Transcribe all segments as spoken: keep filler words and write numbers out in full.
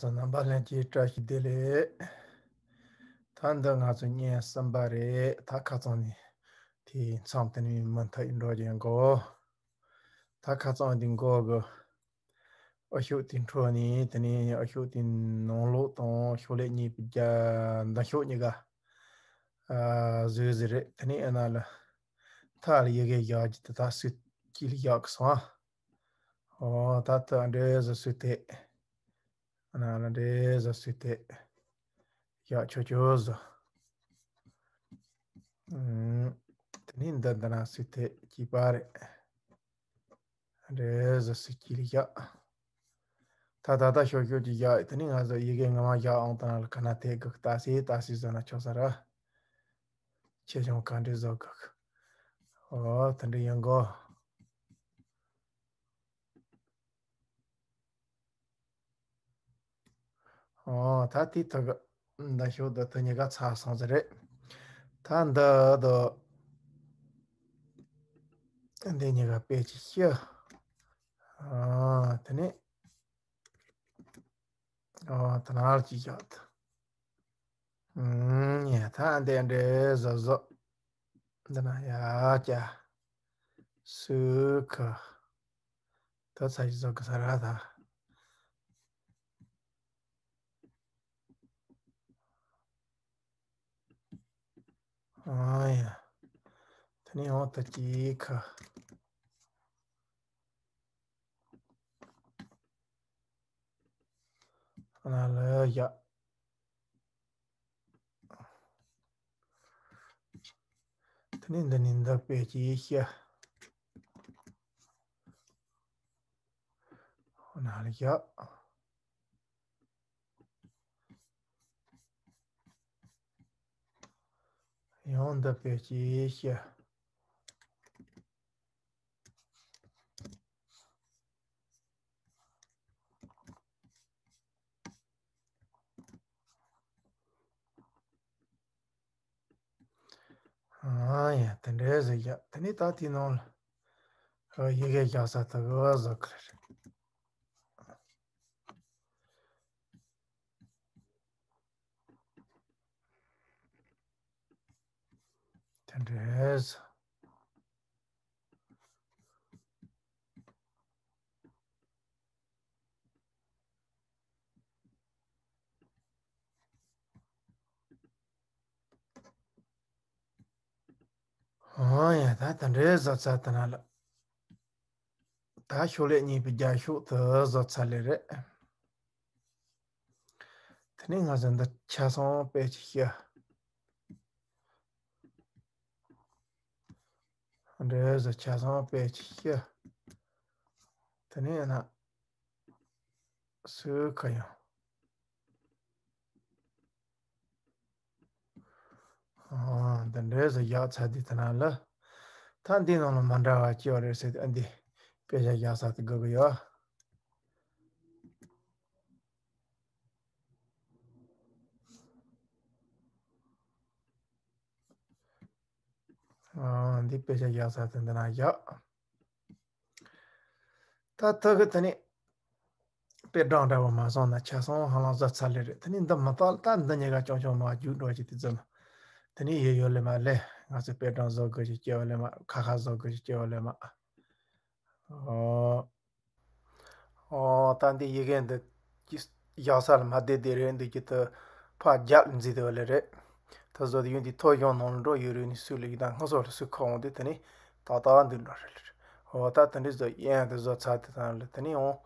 རྣམ་པ་ལྷན་རྒྱས་བཀྲ་ཤིས་བདེ་ལེགས། ད་འདི་ང་ཚོ་བརྙན་གསུམ་པ་རེད། ད་ཁ་རྩང་ནས་དེ་མཚམས་དེ་ནས་མུ་མཐུད་འགྲོ་རྒྱུ་ཡིན་གོ། ད་ཁ་རྩང་འདི་འགོ་གི་ཨ་ཤོག་དེ་འཕྲོ་ནས་དེ་ནས་ཨ་ཤོག་དེ་ནང་ལོགས་དང་ཤོག་ལྷེ་གཉིས་པའི་རྒྱ་འདི་ཤོག་གཉིས་ཀ་ཨ་བཟོས་ཟིག་རེད། དེ་ནས་ཨ་ན་ལ་མཐའ་ལ་ཡི་གེ་བཞག་རྒྱུ་དེ་ད་སུས་དཀྱིལ་བཞག་གི་སོང་ཨ། ཨོ་ད་ལྟ་འདྲེ་བཟོ་སུས་དེ། ཨ་ན་ལ་འདྲེ་བཟོ་སུས་དེ། བཞག་ཆོག་ཆོག་བཟོ། ཨུམ། དེ་ནས་འདི་འདི་ན་སུས་དེ་གཅིག་པ་རེད། འདྲེ་བཟོ་སུས་དཀྱིལ་བཞག་ད་ད་ལྟ་ཤོག་ཤོག་ཅིག་བཞག་དེ་ནས་ང་ཚོ་ཡི་གེ་ངོ་མ་བཞག་ཨང་ད་ན་ལ་ཁ་ན་དེ་གི་ཏ་སི་ཏ་སི་བཟོ་ན་ཆོག་ས་ར། ཆེ་ཆུང་ག་འདྲས་བཟོ་དགོས། ཨོ་དེ་འདྲས་ཡིན་གོ། ཨོ་ད་དེ་ཐོག་གི་འདི་ཤོག་འདི་དེ་གཉིས་ཀ་ཚར་སོང་ཟེར་རེད། ད་འདི་དོ་འདི་གཉིས་ཀ་དཔེ་ཅིག་ཤི། ཨོ་དེ་ནས་ཨོ་དེ་ན་ལ་ཅིག་བཞག་ད། ཨུམ། ཡ་ད་འདི་འདྲས་བཟོ་བཟོ། འདི་ན་ཡ་ཀྱ། སུ་ཁ། ད་ཚ་ཞིག་བཟོ་གི་ས་ར་ད། ཨ་ཡ། ད་ནི་འོ་ད་ཅི་ཁ། ང་ལ་ཡ། དེ་ནས་འདི་ནས་འདི་དཔེ་ཅིག་ཤ། ང་ལ་ཡ། ཡང་འདི་དཔེ་ཅིག་ཤ། ཨ་ཡ་དེ་འདྲས་ཟེར་ཡ། དེ་ནས་ད་དེའི་ནང་ལ་ཡི་གེ་བཞག་ས་དེ་གི་བཟོ་གི་རེད། དེ་འདྲས། ཨོ་ཡ་ད་དེ་འདྲས་བཟོ་ཚར་དེ་ན་ལ། ད་ཤོག་ལྷེ་གཉིས་པའི་རྒྱ་ཤོག་དེ་བཟོ་ཚར་ལེ་རེད། དེ་ནས་ང་ཚོ་འདི་ཆ་ཚང་དཔེ་ཅིག་ཤ། འདྲེ་བཟོ་ཆ་ཚང་དཔེ་ཅིག་ཤ། དེ་ནས་ན་སུ་ཁ་ཡང་། ཨ། འདི་འདྲས་སུ་བཞག་ཚར་དུས་དེ་ན་ལ། ད་འདི་ནང་ལ་མ་འདྲ་བ་སྐྱེ་བ་རེད་ཟེར་ཏེ་ཨ་འདི་དཔེ་ཆ་བཞག་ས་དེ་དགོས་ཀྱི་ཡོད། ཨ། འདི་དཔེ་ཆ་བཞག་ས་དེ་འདི་ན་བཞག་ད་ཐུག་གི་དེ་ནས་དཔེ་སྦྲང་འདྲ་བོ་མ་སོང་ན་ཆ་ཚང་ཧ་ལམ་བཟོ་ཚར་ལེ་རེད། དེ་ནས་འདི་མི་ལྟར་ད་འདི་གཉིས་ཀ་ཅུང་ཅུང་མ་རྒྱུག་འགྲོ་ཅིག་དེ་ཙམ། དེ་ནས་ཡོད་ཡོད་ལེ་མ་ལེ། ང་ཚོ་དཔེ་སྦྲང་བཟོ་དགོས་ཅིག་སྐྱེ་བ་ལེ་མ། ཁ་ཁ་བཟོ་དགོས་ཅིག་སྐྱེ་བ་ལེ་མ། ཨོ། ཨོ། ད་འདི་ཡི་གེ་འདི་ཅི་བཞག་ས་ལ་མ་བསྡད་བསྡད་རེད། འདི་ཅི་ད་ཕར་རྒྱབ་ལ་འཛིན་བསྡད་པ་ལེ་རེད། ད་བཟོ་དེ་ཡོད་འདི་ཐོ་གཞུང་ནང་ལ་འགྲོ་ཡོད་རེད། ནི་སུ་ལ་ཡི་ད་སྔ་སོ་ལ་སུ་ཁ་འོང་དེ་དེ་ནི་ཏག་ཏག་འདི་འགྲོ་རེད་ལེ་རེད། ཨོ། ད་དེ་འདྲི་བཟོ་ཡན་དེ་བཟོ་ཚར་དེ་དང་ལ་དེ་ནི་འོང་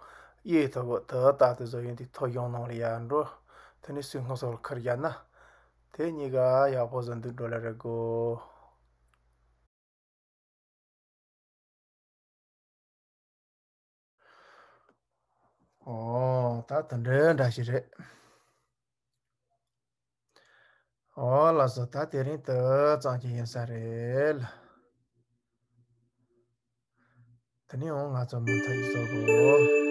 གཡས་ཐོ་བོ་ད་ད་དེ་བཟོ་ཡོད་འདི་ཐོ་གཞུང་ནང་ལ་ཡར་འགྲོ། དེ་ནི་སུ་སྔ་སོ་ལ་ཁར་རྒྱབ་ན་དེ་གཉིས་ཀ་ཡག་པོ་བཟོ་འདི་འགྲོ་ལེ་རེད་གོ། ཨོ། ད་དེ་འདྲའི་འདྲ་ཞིག་རེད། ཨོ་ལགས་སོ། ད་དེ་རིང་དེ་ཙམ་གྱི་ཡིན་ས་རེད་ལ། དེ་ནས་འོང་ང་ཚོ་མུ་མཐུད་ཡིག་ཚོགས་དགོས།